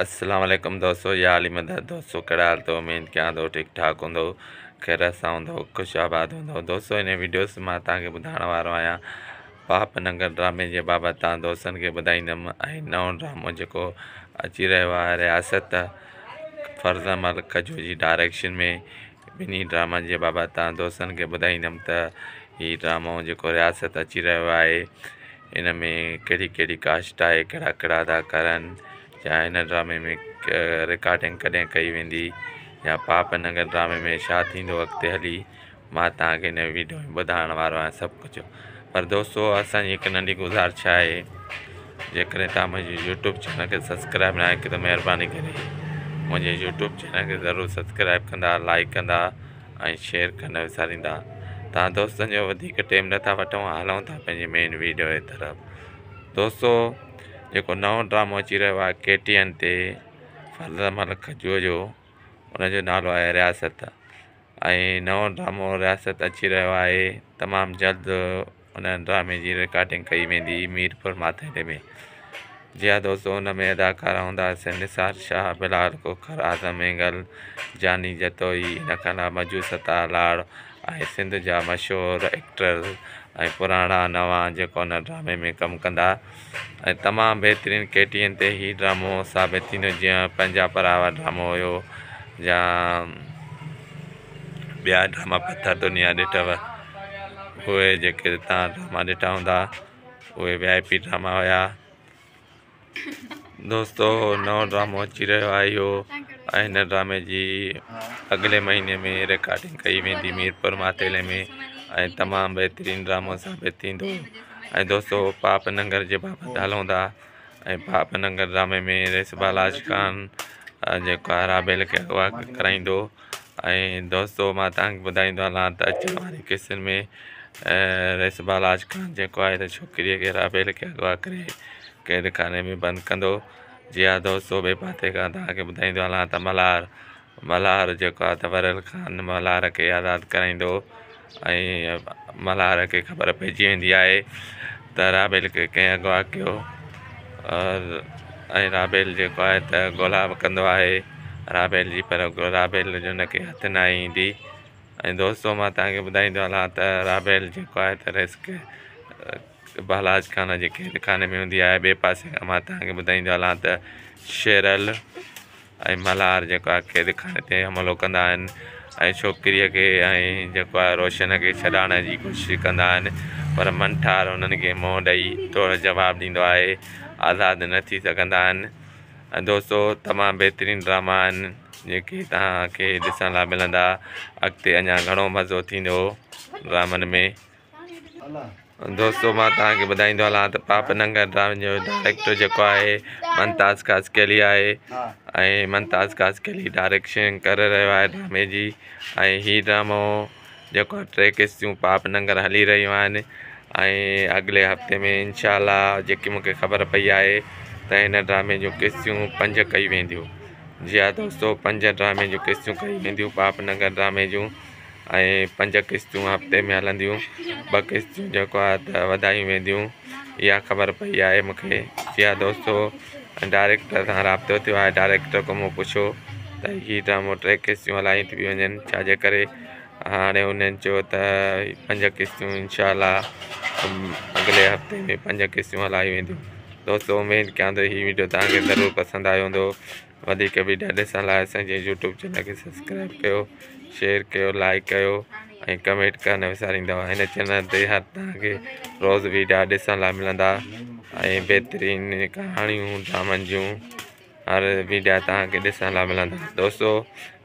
السلام عليڪم دوستو يا علي مدد دوستو ڪهڙا حال اٿو اميد ڪيان ٿو ٺيڪ ٺاڪ هوندو خير سان هوندو خوش آباد هوندو دوستو هن ويڊيوز مان توهان کي ٻڌائڻ وارو آهيان پاپ ننگر ڊرامي جي بابت توهان دوستن کي ٻڌائيندم ۽ نئون ڊرامو جيڪو اچي رهيو آهي رياست فرزن ملڪ کجو جي ڊائريڪشن ۾ ٻنهي ڊرامن جي بابت توهان دوستن کي ٻڌائيندم ته هي ڊرامو جيڪو رياست اچي رهيو آهي ان ۾ ڪهڙي ڪهڙي ڪاسٽ آهي ڪهڙا ڪهڙا اداڪار آهن يا هن ڊرامي ۾ رڪارڊنگ ڪڏهن ڪئي ويندي يا پاپ ننگر ڊرامي ۾ ڇا ٿيندو اڳتي هلي مان توهان کي هن ويڊيو ۾ ٻڌائڻ وارو آهيان سڀ ڪجهه پر دوستو اسان جي هڪ ننڍي گذارش آهي جيڪڏهن توهان منهنجي يوٽيوب چينل کي سبسڪرائب ناهي ڪيو ته مهرباني ڪري منهنجي يوٽيوب چينل کي ضرور سبسڪرائب ڪندا لائڪ ڪندا ۽ شيئر ڪرڻ نه وساريندا توهان دوستن جو وڌيڪ ٽيم نٿا وٺون هلون ٿا پنهنجي مين ويڊيو جي طرف دوستو جيڪو نئون ڊرامو اچي رهيو آهي ڪي ٽي اين تي فرزند ملڪ کجو جو ان جو نالو آهي رياست ۽ نئون ڊرامو رياست اچي رهيو آهي تمام جلد ان ڊرامي جي رڪارڊنگ ڪئي ويندي ميرپور ماٿيلي ۾ جي ها دوستو ان ۾ اداڪار هوندا نثار شاهه بلال کوکر اعظم مينگل جاني جتوئي ان کان علاوه مجو ستار لاڙ ۽ سنڌ جا مشهور ايڪٽر ۽ پراڻا نوان جيڪو ان ڊرامي ۾ ڪم ڪندا ۽ تمام بهترين ڪي ٽي اين تي هي ڊرامو ثابت ٿيندو جيئن پنهنجا پراوا ڊرامو هيو يا ٻيا ڊراما پٿر دنيا ڏٺو اهي جيڪي تان ڊراما ڏٺا هوندا اهي وي آء پي ڊراما هيا دوستو نئون ڊرامو اچي رهيو آهي اهو ۽ هن ڊرامي جي اڳلي مهيني ۾ رڪارڊنگ ڪئي ويندي ميرپور ماٿيلي ۾ ۽ تمام بهترين ڊرامو ثابت ٿيندو ۽ دوستو پاپ ننگر جي بابت هلون ٿا ۽ پاپ ننگر ڊرامي ۾ رئيس بالاچ خان جيڪو آهي رابيل کي اغوا ڪرائيندو ۽ دوستو مان توهان کي ٻڌائيندو هلان ته اچڻ واري قسطن ۾ رئيس بالاچ خان جيڪو آهي ته ڇوڪريء کي رابيل کي اغوا ڪري قيد خاني ۾ بند ڪندو جي ها دوستو ٻئي پاسي کان توهان کي ٻڌائيندو هلان ته ملهار ملهار جيڪو آهي ته وريل خان ملهار کي آزاد ڪرائيندو ۽ ملهار کي خبر پئجي ويندي آهي ته رابيل کي ڪنهن اغوا ڪيو ۽ رابيل جيڪو آهي ته ڳولا به ڪندو آهي رابيل جي پر رابيل جو هن کي هٿ ناهي ايندي ۽ دوستو مان توهان کي ٻڌائيندو هلان ته رابيل جيڪو آهي ته رسڪ بالاچ خان جي قيد خاني ۾ هوندي آهي ٻئي پاسي کان مان توهان کي ٻڌائيندو هلان ته شيرل ۽ ملهار جيڪو آهي قيد خاني تي حملو ڪندا آهن ۽ ڇوڪريء کي ۽ جيڪو آهي روشن کي ڇڏائڻ جي ڪوشش ڪندا آهن پر منٺار انهن کي منهن ڏئي توڙ جواب ڏيندو آهي آزاد نه ٿي سگهندا آهن ۽ دوستو تمام بهترين ڊراما آهن جيڪي توهان کي ڏسڻ لاء ملندا اڳتي اڃا گهڻو مزو ٿيندو ڊرامن ۾ دوستو مان توهان کي ٻڌائيندو هلان ته پاپ ننگر ڊرامي جو ڊائريڪٽر جيڪو آهي ممتاز خاصخيلي آهي ۽ ممتاز خاصخيلي ڊائريڪشن ڪري رهيو آهي ڊرامي جي ۽ هي ڊرامو جيڪو آهي ٽي قسطيون پاپ ننگر هلي رهيون آهن ۽ اڳلي هفتي ۾ انشاء الله جيڪي مونکي خبر پئي آهي ته هن ڊرامي جون قسطيون پنج ڪئي وينديون جي ها دوستو پنج ڊرامي جون قسطيون ڪئي وينديون پاپ ننگر ڊرامي جون ۽ پنج قسطيون هفتي ۾ هلنديون ٻه قسطيون جيڪو آهي ته وڌايون وينديون اها خبر پئي آهي مون کي جي ها دوستو ڊائريڪٽر سان رابطو ٿيو آهي ڊائريڪٽر کان مون پڇيو ته هي ڊرامو ٽي قسطيون هلايون ٿي پيون وڃن ڇا جي ڪري هاڻي انهن چيو ته پنج قسطيون انشاء الله اڳلي هفتي ۾ پنج قسطيون هلايون وينديون دوستو اميد ڪيان ٿو هي ويڊيو توهان کي ضرور پسند آيو هوندو وڌيڪ ويڊيا ڏسڻ لاء اسان جي يوٽيوب چينل کي سبسڪرائب ڪيو شيئر ڪيو لائڪ ڪيو ۽ ڪمينٽ ڪرڻ نه وساريندو هن چينل تي هر توهان کي روز ويڊيا ڏسڻ لاء ملندا ۽ بهترين ڪهاڻيون ڊرامن جون هر ويڊيا توهان کي ڏسڻ لاء ملندا دوستو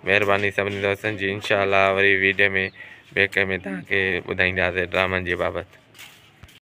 مهرباني سڀني دوستن جي انشاء الله وري ويڊيو ۾ ٻئي ڪنهن ۾ توهان کي ٻڌائينداسين ڊرامن جي بابت.